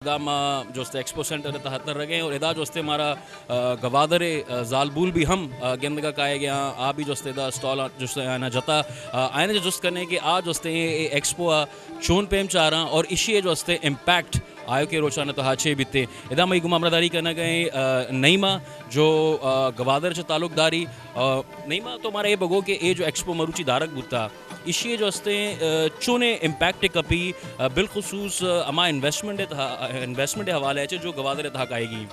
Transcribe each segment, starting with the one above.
ادا ما جو استے ایکسپو سینٹر ءِ تہا ترگ ءَ ایں اور ادا جو استے مارا، آ، گوادر ءِ، آ، زالبول بھی ہم، آ، گندگ ءَ کائے گیا، آ بھی جو استے ادا اسٹال جو استے آیانا جتا، آ، آیانا جو جست کنے کہ آ جو استے اے ایکسپو ءَ چون پیم چاراں اور اشی ءِ جو استے امپیکٹ آیوکیں روچان ءِ تہا چے بیتے۔ ادا مئی گوما ہمراہداری کنگ ءَ ایں، آ، نعیمہ جو، آ، گوادر چہ تعلق داری۔ آ، نعیمہ تو مارا اے بگو کہ اے جو ایکسپو مروچی دارگ بوتا، ایشی ءِ جو استیں، آ، چونیں امپیکٹ کپی، آ، بالخصوص، آ، ہما انویسٹمنٹ ءِ تہا، انویسٹمنٹ ءِ حوالہ ءَ چہ جو گوادر ءِ تہا کائیگی؟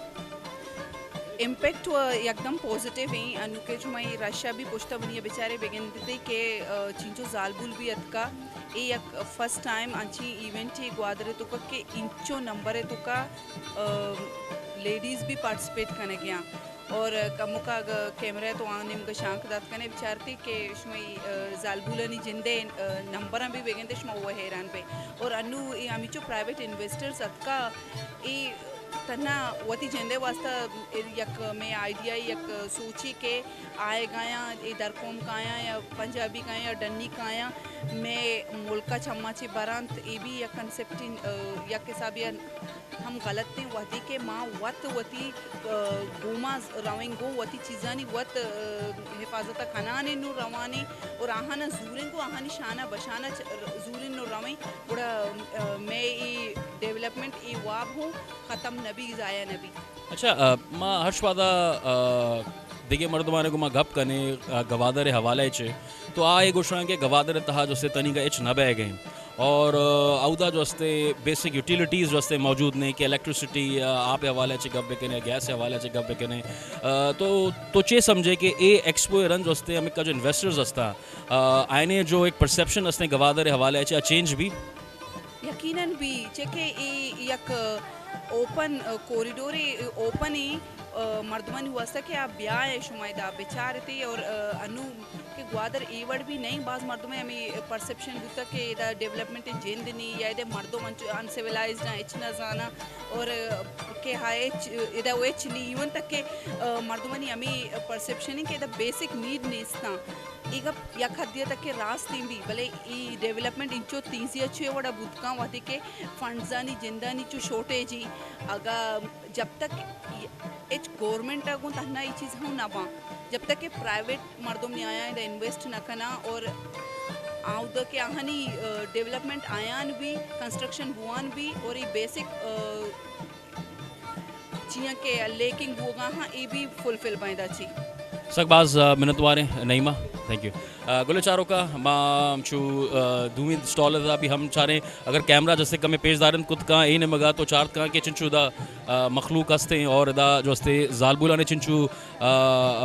امپیکٹ و یکدم پازیٹیو ایں، انو کہ شما اے رش ءَ بھی پشت ءَ بنی ءَ بچارے بگندتے کہ، آ، چینچو زالبول بھی اتکا، اے یک فرسٹ ٹائم انچیں ایونٹے گوادر ءِ توکا کہ انچو نمبر ءِ توکا، آ، لیڈیز بھی پارٹیسپیٹ کنگ ءَ آں۔ اور کمکا اگہ کیمرہ تو آ نیمگا شانک دات کنے بچارتی کہ شمئی، آ، زالبولانی جندے، آ، نمبراں بھی بگندے شما وہ حیران بے۔ اور انو اے ہمیچو پرائیویٹ انویسٹرز اتکا، اے تنہا وتی جندے واسطہ یک میں آئیڈیا، یک سوچی کہ آئے گایاں، اے در قوم کایاں یا پنجابی کایاں یا ڈنی کایاں، میں ملکا چما چے برانت، اے بھی یک کنسپٹ، آ، یک حسابی ہم غلط ایں، وہدے کہ ما وت وتی، آ، گوما ز-، رویں، گوں وتی چیزانی وت، آ، حفاظت ءَ کنان ایں نوں روان ایں اور آہانا زوریں گوں آہانی شان ءَ بشان ءَ چ-، زوریں نوں رویں، گڑا، آ، مئے اے ڈیولپمنٹ، اے واب ہوں ختم نہ بی، ضائع نہ بی۔ اچھا، آ، ما ہرچ وہدا، آ، دگہ مردمانے گوما گپ کنے، آ، گوادر ءِ حوالہ ءَ چے، تو آ اے گوشاں کہ گوادر ءِ تہا جو استے تنیگا ہچ نہ بئیگ ایں۔ اور، آ، اودا جو استے بیسک یوٹیلیٹیز جو استے موجود نیں کہ الیکٹریسٹی یا آپ ءِ حوالہ ءَ چے گپ بکنے، گیس ءِ حوالہ ءَ چے گپ بکنے۔ آ، تو، تو چے سمجھے کہ اے ایکسپو ءِ رند جو استے ہمکا جو انویسٹرز ہستاں، آ، آئینے جو ایک پرسپشن ہستیں گوادر ءِ حوالہ ءَ چے آ چینج بی؟ یقیناً بی، چہ کہ اے یک اوپن، آ، کوریڈورے، اوپن ایں، آ، مردمانی واسطہ کہ آ بیائے شما ادا بچارتے اور، آ، انو کہ گوادر اے وڑ بھی نہیں، باز مردمے ہمیں پرسپشن بوتا کہ ادا ڈیولپمنٹ جند نہیں یا ادے مردم انچو انسیولائزڈ ہیں، ہچ نہ زانا اور کہ ہا ہچ، ادا وہ ہچ نہیں، ایون تک کہ، آ، مردمانی ہمیں پرسپشن ہے کہ ادا بیسک نیڈ نیستاں۔ اے گپ یک حدے تک کہ راست ایں بھی، بلے اے ڈیولپمنٹ انچو تیزی ءَ چے وڑا بوت کن وہدے کہ فنڈزانی جندانی چو شارٹیج ایں۔ اگا جب تک ہچ گورنمنٹ ءَ گوں تہنا اے چیز ہم نہ باں، جب تک کہ پرائیویٹ مردم نیایاں ادا انویسٹ نہ کناں اور آودا کہ آہانی، آ، ڈیولپمنٹ آیان بھی، کنسٹرکشن بوان بھی اور اے بیسک، آ، چیاں کہ لیکنگ بوگا ہاں، اے بھی فلفل بائیں دا چی۔ سک باز، آ، منتوار ایں نعیمہ، تھینک یو۔ آ، گل چاروکا، ما چو، آ، دومی اسٹال ءَ بھی ہم چاریں، اگر کیمرہ جسے کمے پیش دارن کت کاں، اے نمگا تو چارت کاں کہ چنچو دا، آ، مخلوق ہستیں اور دا جو ہستے زالبولانے چنچو، آ،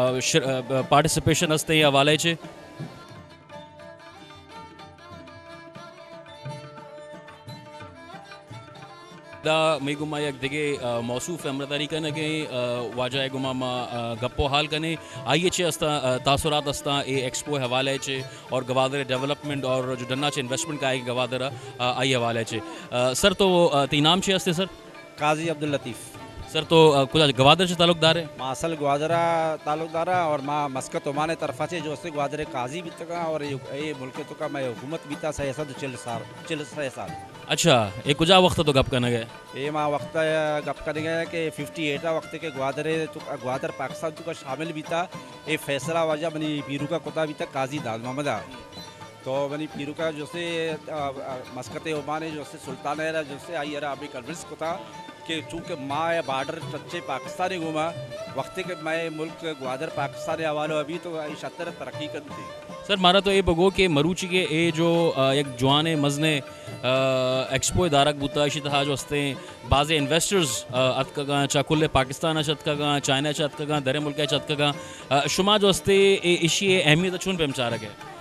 آ، شر-، آ، پارٹیسپیشن ہستیں حوالے چے۔ دا مئی گوما یک دگہ، آ، موصوف ءِ ہمراہداری کنگ ءَ، آ، واجہ ءِ گوما ما، آ، گپ و حال کنیں۔ آئی ءِ چے استاں، آ، تاثرات استاں اے ایکسپو ءِ حوالہ ءَ چے اور گوادر ءِ ڈیولپمنٹ اور جو ڈنا چے انویسٹمنٹ کائے گی گوادر ءَ، آ، آئی ءِ حوالہ ءَ چے۔ آ، سر تو، آ، تئی نام چے استے سر؟ قاضی عبداللطیف۔ سر تو، آ، کجا گوادر چے تعلق دار ئے؟ ما اصل گوادر ءَ تعلق دار آں اور ما مسقط عمان ءِ طرف ءَ چے جو استے گوادر ءِ قاضی بیتگاں اور اے، اے ملک ءِ توکا مئے حکومت بیتا سئے سد چل سال، چل سئے سال۔ اچھا، اے کجا وقت ءَ تو گپ کنگ ءَ ئے؟ اے ما وقت ءَ گپ کنگ ءَ کہ ففٹی ایٹ ءَ وقت کہ گوادر ءِ تو، گوادر پاکستان توکا شامل بیتا، اے فیصلہ واجہ منی پیروکا کتا بیتا قاضی داد محمد ءَ۔ تو منی پیروکا جو سے، آ، آ، مسقط عمان ءِ جو سے سلطان ءَ را جو سے آئی ءَ را ہمے کنونس کتا کہ چونکہ ما اے بارڈر ٹچ ایں پاکستان ءِ گوما، وقتے کہ مئے ملک گوادر پاکستان ءِ حوالہ ءَ بی تو آئی شرتر ترقی کنت۔ سر، مارا تو اے بگو کہ مروچی کہ اے جو، آ، یک جوانیں مزنیں، آ، ایکسپو ءِ دارگ بوتا، اشی تہا جو ہستیں بازیں انویسٹرز، آ، اتکگاں، چہ کل پاکستان ءَ چہ اتکگاں، چائنا ءَ چہ اتکگاں، درے ملک ءَ چہ اتکگاں۔ آ، شما جو ہستے اے، اشی ءِ اہمیت ءَ چون پیم چارگ ءَ ئے؟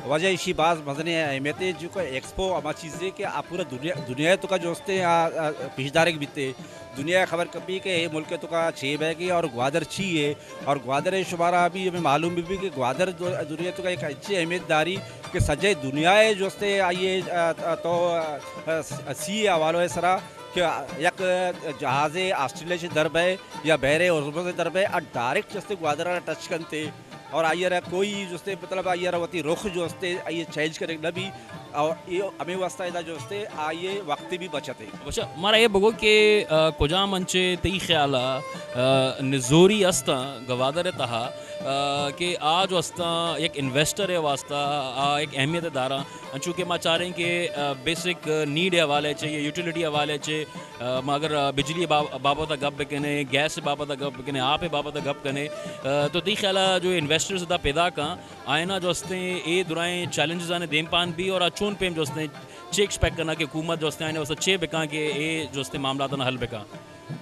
واجہ، ایشی باز مزنیں اہمیت ہے، چونکہ ایکسپو ہما چیزے کہ آ پورا دنیا، دنیا ءِ توکا جو ہستے آ، آ، پیش دارگ بیتے۔ دنیا ءَ خبر کپی کہ اے ملک ءِ توکا چے بیگی اور گوادر چی ہے اور گوادر ءِ شمارا بھی ہمیں معلوم بھی، بھی کہ گوادر دو-، دنیا ءِ توکا ایک اچھی اہمیت داری کہ سجے دنیا ءِ جو ہستے آئیے، آ، آ، تو، آ، آ، سی ءِ حوالو ءِ سرا کہ یک جہازے آسٹریلیا چہ در بئے یا بحر ہرمز ءَ در بئے، آ ڈائریکٹ جو ہستے گوادر ءَ ٹچ کنتے۔ اور آئی ءَ را کوئی جو استے، مطلب، آئی ءَ را وتی رخ جو استے، آئی ءَ چینج کنگ نہ بی۔ اور اے ہمے واسطہ ادا جو استے، آئی ءِ وقت بھی بچت ہے۔ اچھا، مارا اے بگو کہ، آ، کجام انچے تئی خیال ءَ، آ، نزوری استاں گوادر ءِ تہا، آ، کہ آ جو استاں یک انویسٹر ءِ واسطہ آ یک اہمیت داراں، انچو کہ ما چاریں کہ، آ، بیسک نیڈ ءِ حوالے چے یا یوٹیلیٹی حوالے چے، آ، ما اگر، آ، بجلی با-، بابت ءَ گپ بکنیں، گیس بابت ءَ گپ بکنیں، آپ بابت ءَ گپ کنیں، آ، تو تئی خیال ءَ جو انویسٹرز ادا پیدا کاں، آئینا جو استیں اے درائیں چیلنجز آنے دیم پان بی اور آ چون پیم جو استیں چے ایکسپیکٹ کناں کہ حکومت جو استیں آئینا واسطہ چے بکاں کہ اے جو استیں معاملات آنا حل بکاں؟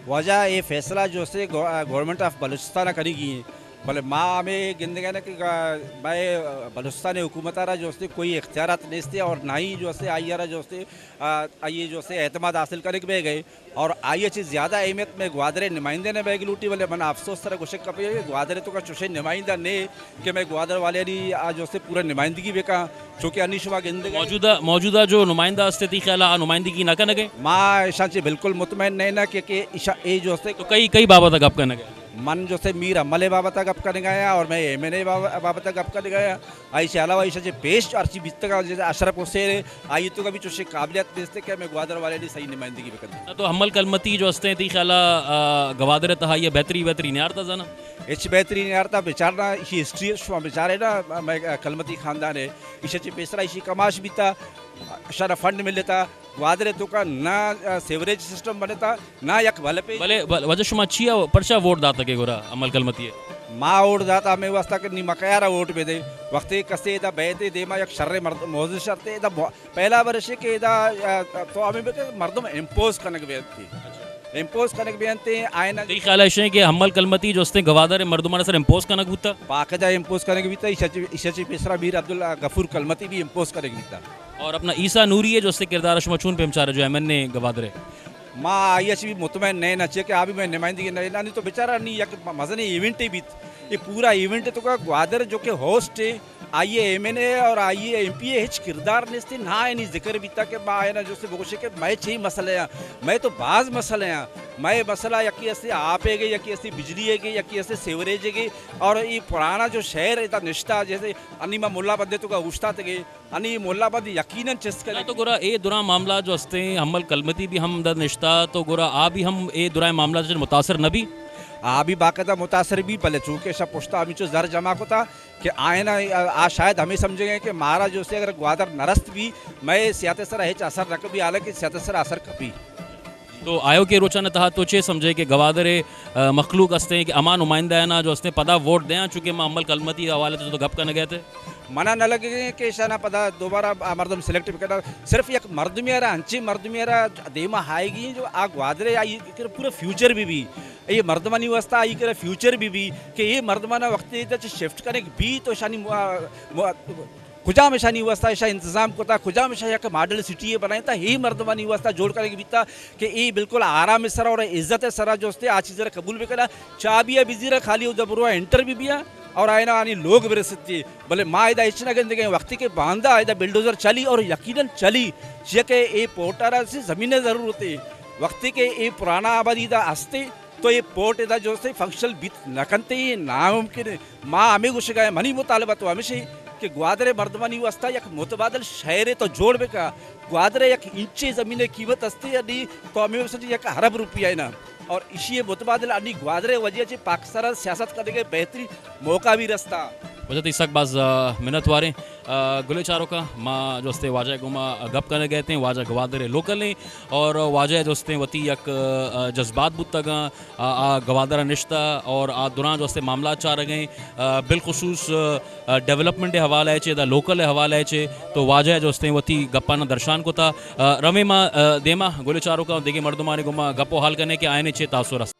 واجہ، اے فیصلہ جو استے گو-، گورنمنٹ آف بلوچستان ءَ کنگی ایں، بلے ما ہمے گندگا نہ کہ گا-، مئے بلوچستان حکومت ءَ را جو استے کوئی اختیارات نیستے اور نہ ہی جو استے آئی ءَ را جو استے، آ، آئی ءِ جو استے اعتماد حاصل کنگ بہ گئے۔ اور آئی ءَ چہ زیادہ اہمیت مئے گوادر ءِ نمائندہ نے بیگ لوٹی، بلے من افسوس سرا گوشگ کپی کہ گوادر ءِ توکا چوشیں نمائندہ نے کہ مئے گوادر والے نی آ جو استے پورا نمائندگی بکاں، چونکہ انی شما گندگ ءَ موجودہ، موجودہ جو نمائندہ استے تئی خیال ءَ آ نمائندگی نہ کنگ ءَ؟ ما ایشاں چہ بالکل مطمئن نہ نہ کہ، کہ ایشاں اے جو استے تو کئی، کئی بابت ءَ گپ کنگ ءَ؟ من جو استے میر عمل ءِ بابت ءَ گپ کنگ ءَ آں اور مئے ایم این اے باب-، بابت ءَ گپ کنگ ءَ آں۔ ایشی علاوہ ایشاں چہ پیش ہرچی بیتگ آں، جیسے اشرف حسین ہے، آئی ءِ توکا بھی چوشیں قابلیت نیست کہ ہمیں گوادر والے نی صحیح نمائندگی بکنت۔ نہ تو حمل کلمتی جو استیں تئی خیال ءَ، آ، گوادر ءِ تہا یہ بہتری، بہتری نیارتا زانا؟ ہچ بہتری نیارتا، بچارنا ایشی ہسٹری شما بچارے نا، مئے کلمتی خاندان ہے، ایشی چہ پیسرا ایشی کماش بیتا، اشارا فنڈ ملتا، گوادر ءِ توکا نہ، آ، سیوریج سسٹم بنتا، نہ یک بلپے۔ بلے، بل-، واجہ شما چیا پرچا ووٹ داتا کہ گورا حمل کلمتی ہے؟ ما ووٹ داتا ہمیں واسطہ کہ نی مکیارا ووٹ بہ دے۔ وقتی کسے ادا بیتے دیما یک شر مرد-، موزش شرتے ادا مو-، پہلا برش ہے کہ ادا، آ، تو ہمیں بکے مردم امپوز کنگ بیتے۔ امپوز کنگ بیتے، آئین تئی خیال ہے کہ حمل کلمتی جو استیں گوادر ءِ مردماں سر امپوز کنگ بوتا؟ باقاعدہ امپوز کنگ بیتا، ایشی چہ، ایشی چہ پیسرا میر عبدالغفور کلمتی بھی امپوز کنگ بیتا۔ اور اپنا عیسیٰ نوری ہے جو استے کردار شما چون پیم چارے جو ایم این اے گوادر ہے؟ ما آئی ءَ چہ بھی مطمئن نہ نہ چے کہ آ بھی مئے نمائندگی نہ نہ تو بیچارہ نی یک مزنیں ایونٹ بیت۔ یہ پورا ایونٹ توکا گوادر جو کہ ہوسٹ ہے، آئی ءِ ایم این اے اور آئی ءِ ایم پی اے ہچ کردار نیست، نہ آئینی ذکر بیتا کہ ما آئینا جو استے بگوشے کہ مئے چی مسئلہ ہیں، مئے تو باز مسئلہ ہیں۔ مئے مسئلہ یکی استے آپ ہے گے، یکی استے بجلی ہے گے، یکی استے سیوریج ہے گے، اور یہ پرانا جو شہر ادا نشتا، جیسے انی ما ملا بندے توکا اوشتاتے گے، انی ملا بند یقیناً چست کرے۔ تو گورا اے دراں معاملہ جو استیں، حمل کلمتی بھی ہم در نشتا، تو گورا آ بھی ہم اے دراں معاملہ سے متاثر نہ بھی؟ آ بھی باقاعدہ متاثر بھی، بلے چونکہ شب پشتا ہمیں چو زر جمع کتا کہ آئینا آ شاید ہمیں سمجھے گئے کہ مارا جو استے اگر گوادر نرست بھی، مئے سیاست سرا ہچ اثر نہ کبھی، حالانکہ سیاست سرا اثر کبھی۔ تو آیوکیں روچان تہا تو چے سمجھے کہ گوادر ءِ، آ، مخلوق استیں کہ ہما نمائندہ نا جو استیں پدا ووٹ دیاں، چونکہ ما حمل کلمتی حوالے سے تو گپ کنگ ءَ تے؟ منا نہ لگے کہ ایشانا پدا دوبارہ آ مردم سلیکٹ بکنا۔ صرف یک مردمی را، انچیں مردمی را دیما آئیگی جو آ گوادر ءِ آئی پورا فیوچر بھی بھی۔ یہ مردمانی واسطہ آئی کرا فیوچر بھی بھی کہ یہ مردمانا وقت ادا چہ شفٹ کنگ بھی تو شانی مو-، مو-، کجام اشانی واسطہ اشا انتظام کتا، کجام اشا یک ماڈل سٹی بنائیں تا، ہی مردمانی واسطہ جوڑ کنگ بیتا کہ ای بالکل آرام سرا اور عزت سرا جو استے آ چیز را قبول بکنا۔ چابی بزیرا خالی او بروا انٹر بھی بیا اور آئینا آنی لوگ برستی۔ بلے ما ادا ہچ نہ گندگیں، وقتی کہ باندا ادا بلڈوزر چلی اور یقیناً چلی، چیا کہ اے پورٹا را سی زمین ضرورت ہے۔ وقتی کہ اے پرانا آبادی دا ہستے، تو اے پورٹ ادا جو سے فنکشنل بیت نہ کنتے، یہ ناممکن ہے۔ ما ہمیں گوشگا ہے، منی مطالبہ تو ہمیشہ ہے کہ گوادر مردمانی واسطہ یک متبادل شہر تو جوڑ بکا۔ گوادر یک انچے زمین قیمت ہستے یا نہیں، تو ہمیں اسے یک ارب روپیہ ہے نا۔ اور اشی متبادل انی گوادر وجہ چہ پاکستان سیاست کرنے کے بہترین موقع بھی رستا۔ واجہ تئی سک باز، آ، منت واریں۔ آ، گلیں چاروکاں، ما جو استے واجہ گوما گپ کنگ ءَ اتیں، واجہ گوادر ءِ لوکل ایں اور واجہ جو استے وتی یک، آ، جذبات بوتگاں، آ، آ گوادر ءَ نشتہ اور آ دراں جو استے معاملات چارگ ءَ ایں، آ، بالخصوص، آ، ڈیولپمنٹ ءِ حوالہ ءَ چے، دا لوکل ءِ حوالہ ءَ چے، تو واجہ جو استے وتی گپاں درشان کتا۔ آ، رویں ما، آ، دیما گلیں چاروکاں دگہ مردمانی گوما گپ و حال کنیں کہ آیانی چے تاثر است۔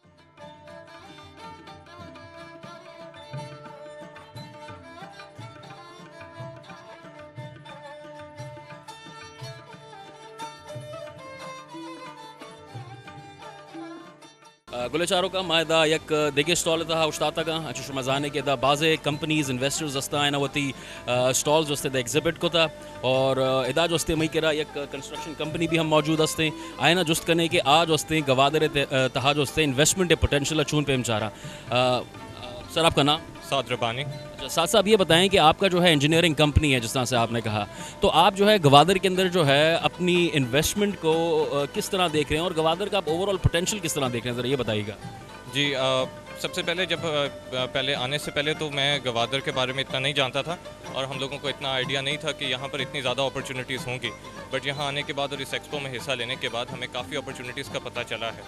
گلیں چاروکاں، ما ادا یک دگہ اسٹال ءِ تہا اوشتاتگاں۔ انچو شما زانے کہ ادا بازیں کمپنیز، انویسٹرز ہستاں، آیاں وتی، آ، اسٹال جو استے ادا ایگزیبٹ کتا اور، آ، ادا جو استے مئی کرا یک کنسٹرکشن کمپنی بھی ہم موجود ہستیں۔ آیاں جست کنے کہ آ جو استے گوادر ءِ تہ-، آ، تہا جو استے انویسٹمنٹ ءِ پوٹینشل ءَ چون پیم چاراں۔ آ، سر آپ کا نام؟ سعد ربانی۔ اچھا، سعد صاحب، یہ بتائیں کہ آپ کا جو ہے انجینئرنگ کمپنی ہے، جس طرح سے آپ نے کہا، تو آپ جو ہے گوادر کے اندر جو ہے اپنی انویسٹمنٹ کو، آ، کس طرح دیکھ رہے ہیں، اور گوادر کا آپ اوور آل پوٹینشل کس طرح دیکھ رہے ہیں، ذرا یہ بتائیے گا۔ جی، آ، سب سے پہلے جب، آ، پہلے آنے سے پہلے تو میں گوادر کے بارے میں اتنا نہیں جانتا تھا اور ہم لوگوں کو اتنا آئیڈیا نہیں تھا کہ یہاں پر اتنی زیادہ اپرچونیٹیز ہوں گی، بٹ یہاں آنے کے بعد اور اس ایکسپو میں حصہ لینے کے بعد ہمیں کافی اپرچونیٹیز کا پتہ چلا ہے۔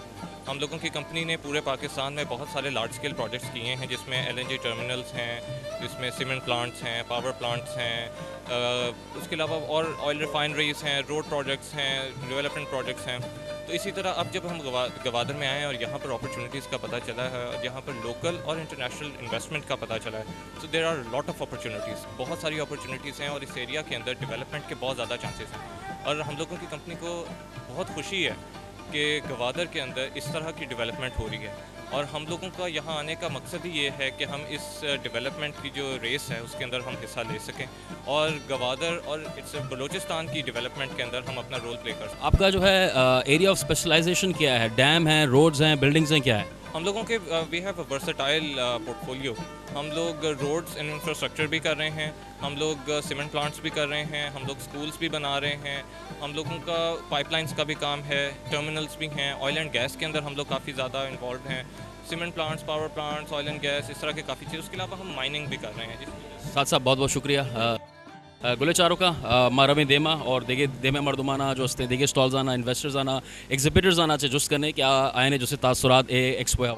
ہم لوگوں کی کمپنی نے پورے پاکستان میں بہت سارے لارج اسکیل پروجیکٹس کیے ہیں، جس میں ایل این جی ٹرمینلز ہیں، جس میں سیمنٹ پلانٹس ہیں، پاور پلانٹس ہیں، آ، اس کے علاوہ اور آئل ریفائنریز ہیں، روڈ پروجیکٹس ہیں، ڈیولپمنٹ پروجیکٹس ہیں۔ تو اسی طرح اب جب ہم گوا-، گوادر میں آئے ہیں اور یہاں پر اپرچونیٹیز کا پتہ چلا ہے اور یہاں پر لوکل اور انٹرنیشنل انویسٹمنٹ کا پتہ چلا ہے، تو there are lot of opportunities, بہت ساری اپرچونیٹیز ہیں اور اس ایریا کے اندر ڈیولپمنٹ کے بہت زیادہ چانسز ہیں۔ اور ہم لوگوں کی کمپنی کو بہت خوشی ہے کہ گوادر کے اندر اس طرح کی ڈیولپمنٹ ہو رہی ہے، اور ہم لوگوں کا یہاں آنے کا مقصد ہی یہ ہے کہ ہم اس ڈیولپمنٹ کی جو ریس ہے، اس کے اندر ہم حصہ لے سکیں، اور گوادر اور اٹس بلوچستان کی ڈیولپمنٹ کے اندر ہم اپنا رول پلے کر سکیں۔ آپ کا جو ہے ایریا آف اسپیشلائزیشن کیا ہے؟ ڈیم ہیں، روڈز ہیں، بلڈنگز ہیں، کیا ہے؟ ہم لوگوں کے، we have a versatile portfolio. ہم لوگ روڈز اینڈ انفراسٹرکچر بھی کر رہے ہیں، ہم لوگ سیمنٹ پلانٹس بھی کر رہے ہیں، ہم لوگ اسکولس بھی بنا رہے ہیں، ہم لوگوں کا پائپ لائنس کا بھی کام ہے، ٹرمینلس بھی ہیں، آئل اینڈ گیس کے اندر ہم لوگ کافی زیادہ انوالوڈ ہیں، cement plants, power plants, oil and gas, اس طرح کے کافی چیز۔ اس کے علاوہ ہم مائننگ بھی کر رہے ہیں، جس کی وجہ سے سعد صاحب، بہت بہت شکریہ۔ آ، آ، گلے چاروکاں، آ، ما رویں دیما اور دیگے، دیمے مردمانا جو ہستیں، دیگے اسٹالز آنا، انویسٹرز آنا، ایگزیبیٹرز آنا چہ جست کنے کہ آ، آیانے جو سے تاثرات اے ایکسپو ہے۔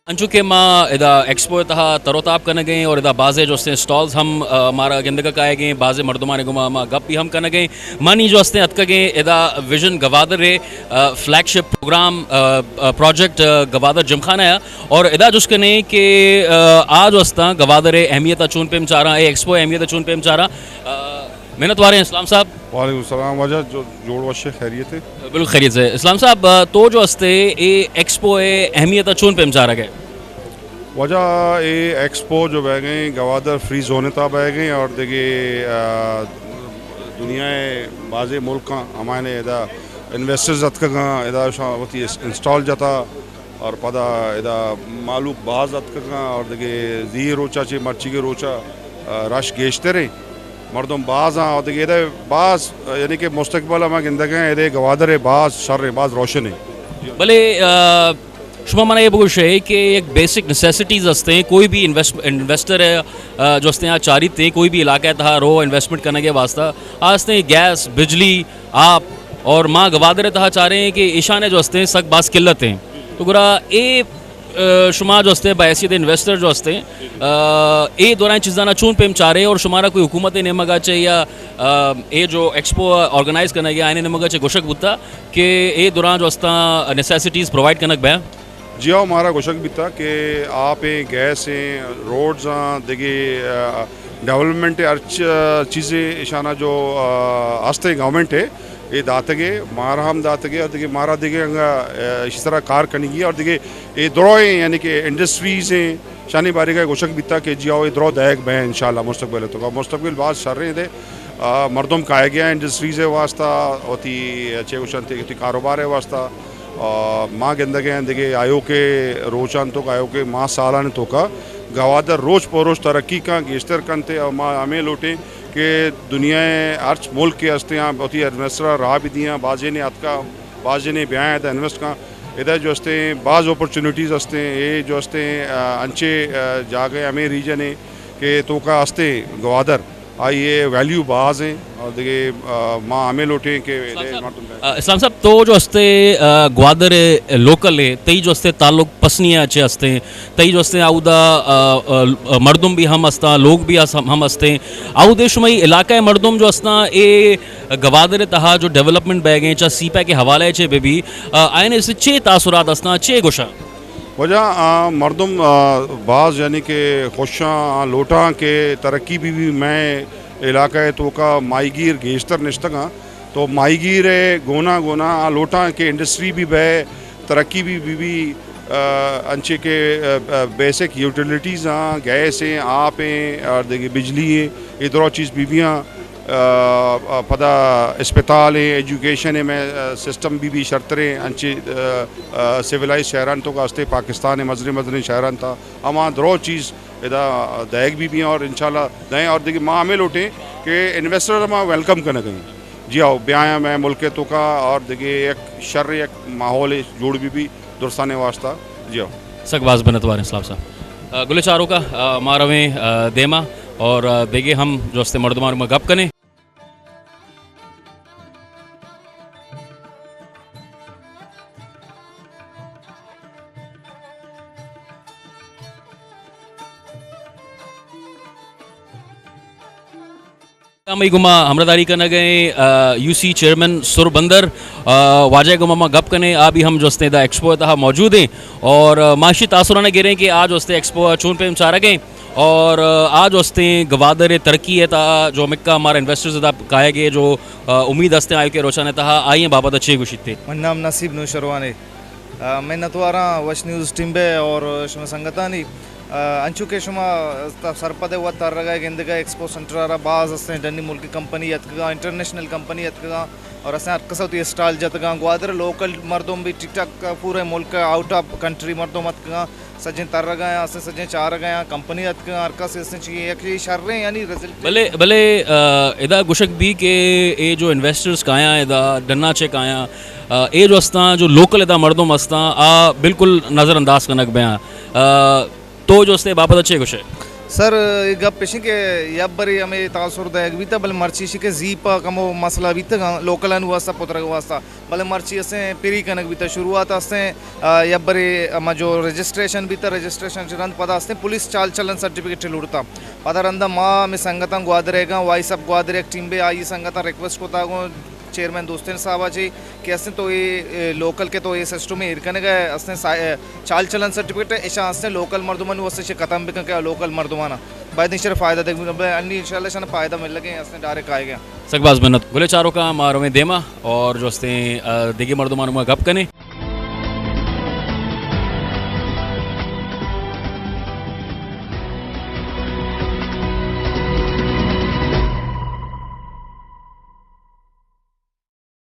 انچو کہ ما ادا ایکسپو ءِ تہا تر و تاب کنگ ءَ ایں اور ادا بازیں جو استیں اسٹالز ہم، آ، مارا گندگ ءَ کائیگ ءَ ایں، بازیں مردمانی گوما ما گپ بھی ہم کنگ ءَ ایں۔ ما نی جو استیں اتکگ ایں ادا ویژن گوادر ءِ، آ، فلیگ شپ پروگرام، آ، آ، پروجیکٹ، آ، گوادر جمخانہ ءَ اور ادا جست کنیں کہ، آ، آ جو استاں گوادر ءِ اہمیت ءَ چون پیم چاراں، اے ایکسپو ءِ اہمیت ءَ چون پیم چاراں۔ آ، منت واریں اسلام صاحب۔ وعلیکم السلام واجہ، جو-، جوڑ وش ئے، خیریت ئے؟ بالکل خیریت سے۔ اسلام صاحب، تو جو ہستے اے ایکسپو ءِ اہمیت ءَ چون پیم چارگ ئے؟ واجہ، اے ایکسپو جو بیگ ءَ ایں گوادر فری زون ءِ تہا بیگ ءَ ایں اور دگہ، آ، دنیا ءِ بازیں ملکاں ہمائینے ادا انویسٹرز اتکگاں، ادا شاں وتی اس-، انسٹال جتا۔ اور پدا ادا مہلوک باز اتکگاں اور دگہ زی روچا چہ مرچیگے روچا، آ، رش گیشتریں، مردم باز آں اور دگہ ادا باز، آ، یعنی کہ مستقبل ءَ ما گندگ ءَ ایں، ادا گوادر ءِ باز شر ایں، باز روشن ایں۔ بلے، آ، شما منا اے بگوش ئے کہ یک بیسک نیسیسٹیز ہستیں، کوئی بھی انویسٹ-، انویسٹر ہے، آ، جو ہستیں آ چاریت ایں، کوئی بھی علاقہ ءِ تہا رو انویسٹمنٹ کنگ ءِ واسطہ، آ ہستیں گیس، بجلی، آپ اور ما گوادر ءِ تہا چاریں کہ ایشاں جو ہستیں سک باز قلت ایں۔ تو گڑا اے، آ، شما جو ہستیں بحیثیت انویسٹر جو ہستیں، آ، اے دورائیں چیزاں نا چون پیم چارے اور شمارا کوئی حکومت ءِ نیمگ ءَ چہ یا، آ، اے جو ایکسپو آرگنائز کنگ ءَ آیانے نیمگ ءَ چہ گوشگ بوتا کہ اے دوران جو ہستاں نیسیسٹیز پرووائیڈ کنگ بیا؟ جی ہاں، مارا گوشگ بیتا کہ آپ ایں، گیس ایں، روڈز آں، دگہ، آ، ڈیولپمنٹ ءِ ہر چ-، چیزے ایشانا جو، آ، ہستیں گورنمنٹ ءِ اے داتگے، مارا ہم داتگے اور دگہ مارا دگہ انگا، آ، اسی طرح کار کنگی اور دگہ اے درو ایں، یعنی کہ انڈسٹریز ایں، شانی بارے ءَ گوشگ بیتا کہ جی آؤ اے درو دائیگ بیں انشاءاللہ مستقبل ءِ توکا۔ مستقبل باز شر ایں دے، آ، مردم کائیگ ءَ ایں انڈسٹریز ءِ واسطہ، وتی چے گوشنت وتی کاروبار ءِ واسطہ۔ آ، ما گندگ ءَ ایں دگہ آیوکیں روچان توکا، آیوکیں ماہ سالان توکا گوادر روچ پہ روچ ترقی کن، گیشتر کنت ءُ ما ہمے لوٹیں کہ دنیا ءِ ہرچ ملک کہ ہستیں آ وتی انویسٹر ءَ راہ بہ دیاں، بازینے اتکا، بازینے بیایں ادا انویسٹ کن۔ ادا جو ہستیں باز اپرچونیٹیز ہستیں، اے جو ہستیں، آ، انچیں، آ، جاگہ ہمے ریجن ءِ کہ توکا ہستیں گوادر، آئی ءِ ویلیو باز ایں اور دگہ، آ، ما ہمے لوٹیں کہ اسلام صاحب، مردم آ، اسلام صاحب، تو جو ہستے، آ، گوادر ءِ لوکل ئے، تئی جو ہستے تعلق پسنی ءَ چہ ہستیں، تئی جو ہستیں اودا، آ، آ، مردم بھی ہم ہستاں، لوگ بھی ہس-، ہم ہستیں۔ اودے شمئی علاقہ ءِ مردم جو ہستاں، اے گوادر ءِ تہا جو ڈیولپمنٹ بیگ ایں، چا سی پیک ءِ حوالہ ءَ چہ بہ بی، آ، آیانے سے چے تاثرات ہستاں، چے گوشاں؟ واجہ، آ، مردم، آ، باز یعنی کہ خوشاں، آ، لوٹاں کہ ترقی بہ بی۔ مئے علاقہ ءِ توکا ماہیگیر گیشتر نشتگاں، تو ماہیگیر ءِ گونا گونا آ لوٹاں کہ انڈسٹری بھی بئے، ترقی بھی بہ بی، آ، انچے کہ، آ، آ، بیسک یوٹیلیٹیز آں، گیس ایں، آپ ایں اور دگہ بجلی ایں، اے درو چیز بی بیاں۔ آ، آ، پدا اسپتال ایں، ایجوکیشن ایں، مئے، آ، سسٹم بی بی شرتریں، انچے، آ، آ، سیولائز شہران توکا استے، پاکستان ایں، مزنیں مزنیں شہران تا، ہما درو چیز ادا دئیگ بی بیاں اور انشاءاللہ دئیں اور دگہ ما ہمے لوٹیں کہ انویسٹر ما ویلکم کنگ ایں۔ جی ہاؤ، بیایاں مئے ملک توکا اور دگہ یک شر یک ماحول جوڑ بی بی درستانے واسطہ۔ جی ہاؤ۔ سک باز منتوار ایں سلام صاحب۔ آ، گلیں چاروکاں، آ، ما رویں، آ، دیما اور، آ، دگہ ہم جو استے مردمان ما گپ کنیں۔ ہمے گوما ہمراہداری کنگ ایں، آ، یو سی چیئرمین سر بندر، آ، واجہ گوما ما گپ کنیں، آ بی ہم جو استے دا ایکسپو تہا موجود ایں اور، آ، ما اشی تاثرانہ گریں کہ آ جو استے ایکسپو چون پیم چارگ ایں اور، آ، آ جو استے گوادر ترقی ءِ تہا جو ہمکا مارا انویسٹرز ادا کائے گے جو، آ، امید استے آئیوکیں روچان ءِ تہا آئی بابت چے گوشیت؟ من نام نصیب نوشروانے۔ آ، منتواراں وش نیوز ٹیم ءِ اور شما سنگتانی۔ آ، انچو کہ شما سرپد ءِ وت ترگ ءَ گندگ ءَ ایکسپو سینٹر ءَ را باز استیں ڈنی ملکی کمپنی اتکگاں، انٹرنیشنل کمپنی اتکگاں اور استیں ہر کس وتی اسٹال جتگاں۔ گوادر ءِ لوکل مردم بھی ٹک ٹاک پورے ملک ءَ آؤٹ آف کنٹری مردم اتکگاں، سجیں ترگ ءَ استیں، سجیں چارگ ءَ کمپنی اتکگاں، ہر کس استیں چی یک شریں یعنی رزلٹ۔ بلے، بلے، آ، ادا گوشگ بی کہ اے جو انویسٹرز کایاں ادا ڈنا چہ کایاں، آ، اے جو استاں، جو لوکل ادا مردم استاں، آ بالکل نظر انداز کنگ بیاں۔ آ، تو جو استے بابت چے گوشے؟ سر، اے گپ اشی کہ یک برے ہمے تاثر دئیگ بیتا، بلے مرچی اشی کہ زیپ ءَ کمو مسئلہ بیتگاں، لوکلانی واسطہ، پترگ واسطہ، بلے مرچی استیں پری کنگ بیتا۔ شروعات استیں، آ، یک برے ہما جو رجسٹریشن بیتا، رجسٹریشن چہ رند پدا استیں پولیس چال چلن سرٹیفکیٹ لوٹتا۔ پدا رندا ما ہمے سنگتاں گوادر ءَ گاں، وائس آف گوادر یک ٹیم بے آئی سنگتاں ریکویسٹ کتا گوں چیئرمین دوستین صاحب ءَ چی کہ استیں تو اے، اے، لوکل کہ تو اے سسٹم ایر کنگ ءَ استیں سا-، اے، چال چلن سرٹیفکیٹ ءَ اشاں استیں لوکل مردمانی واسطہ چہ ختم بکن کہ لوکل مردماناں باید ایشرا فائدہ دیگ بہ، بلے انی انشاءاللہ اشاں فائدہ ملگ ءَ استیں ڈائریکٹ آئے گا۔ سک باز منت۔ گلیں چاروکاں ما رویں دیما اور جو استیں، آ، دگہ مردمان ما گپ کنیں۔